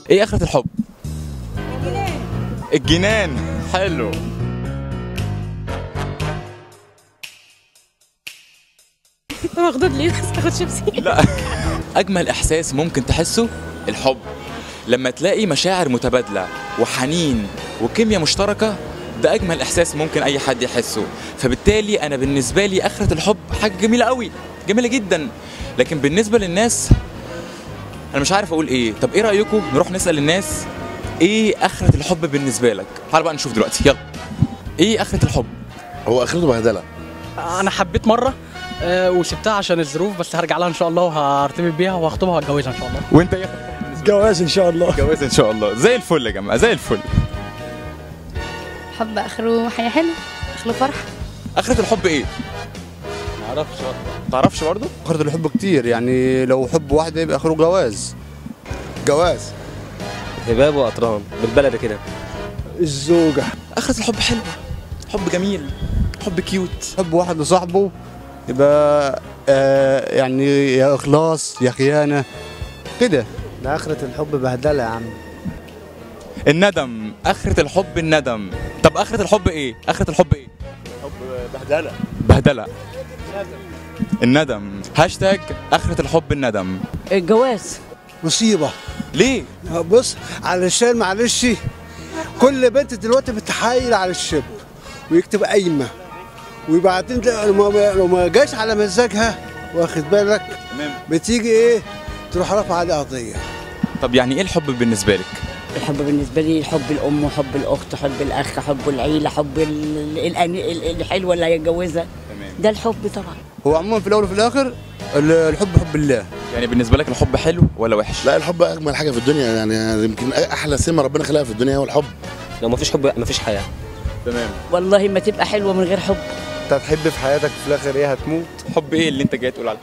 ايه اخرة الحب؟ الجنان. الجنان حلو. انت مخضوض ليه؟ بس تاخد شيبسي. لا. اجمل احساس ممكن تحسه الحب، لما تلاقي مشاعر متبادلة وحنين وكيمياء مشتركة، ده اجمل احساس ممكن اي حد يحسه. فبالتالي انا بالنسبة لي اخره الحب حاجة جميلة قوي، جميلة جدا. لكن بالنسبة للناس انا مش عارف اقول ايه. طب ايه رايكم نروح نسال الناس ايه اخره الحب بالنسبة لك؟ تعالوا بقى نشوف دلوقتي، يلا. ايه اخره الحب؟ هو اخرته بهدله. انا حبيت مرة وسبتها عشان الظروف، بس هرجع لها ان شاء الله وهرتبط بيها وهخطبها وهتجوزها ان شاء الله. وانت ايه اخره الحب بالنسبة لك؟ جواز ان شاء الله. جواز ان شاء الله. زي الفل يا جماعة، زي الفل. حب اخره حياة حلوة، اخره فرح. اخره الحب ايه؟ معرفش برضه. تعرفش برضه؟ اخره الحب كتير، يعني لو حب واحدة يبقى اخره جواز. جواز. هباب وقطران بالبلد كده. الزوجة. اخره الحب حلوة، حب جميل، حب cute. حب واحد لصاحبه يبقى يعني يا اخلاص يا خيانة كده. ده اخره الحب بهدله يا عم. الندم، اخره الحب الندم. طب اخره الحب ايه؟ اخره الحب ايه؟ حب بهدله. بهدله. الندم. هاشتاج اخره الحب الندم. الجواز. مصيبة. ليه؟ بص، علشان معلش كل بنت دلوقتي بتحايل على الشاب ويكتب قايمة، وبعدين لو ما جاش على مزاجها، واخد بالك، بتيجي ايه؟ تروح رافعه عليه قضية. طب يعني ايه الحب بالنسبة لك؟ الحب بالنسبة لي حب الام وحب الاخت، حب الاخ، حب العيلة، حب الحلوة اللي هيتجوزها. ده الحب طبعا. هو عموما في الاول وفي الاخر الحب حب الله. يعني بالنسبة لك الحب حلو ولا وحش؟ لا، الحب اجمل حاجة في الدنيا، يعني يمكن احلى سمه ربنا خلقها في الدنيا هو الحب. لو مفيش حب مفيش حياة. تمام. والله ما تبقى حلوة من غير حب. انت هتحب في حياتك في الاخر ايه؟ هتموت. حب ايه اللي انت جاي تقول عليه؟